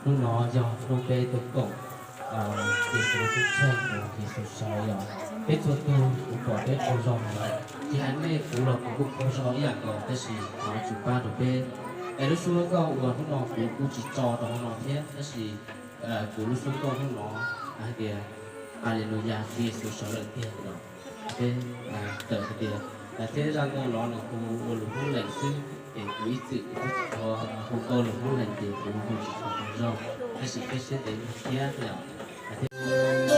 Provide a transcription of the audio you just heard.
Hnub no yog hnub peb tau koom, ces kuv tub txheej mus Yexus sawv yom. Peb txhua tug kuv pom peb qaug zog lawm, tsis hais nej kuv los kuv kuj qaug zog ib yam nkaus, tab sis thov Tswv pab rau peb. Es lub suab nkauj uas hnub no kuv kuj tsis tso rau hauv no thiab, tab sis kuv lub suab nkauj hnub no hais tias, Aleluyas, Tswv Yexus sawv lawm tiag no. Peb tawm hais tias, thiab zaj nkauj no nws hu ua lus Hmoob Lees xwb, ces kuv ib txwm kuv twb tsis tshua hu nkauj lus Hmoob Lees ces kuv hu tsis tshua tau zoo, tab sis peb siab ntev thiab yom. Thiab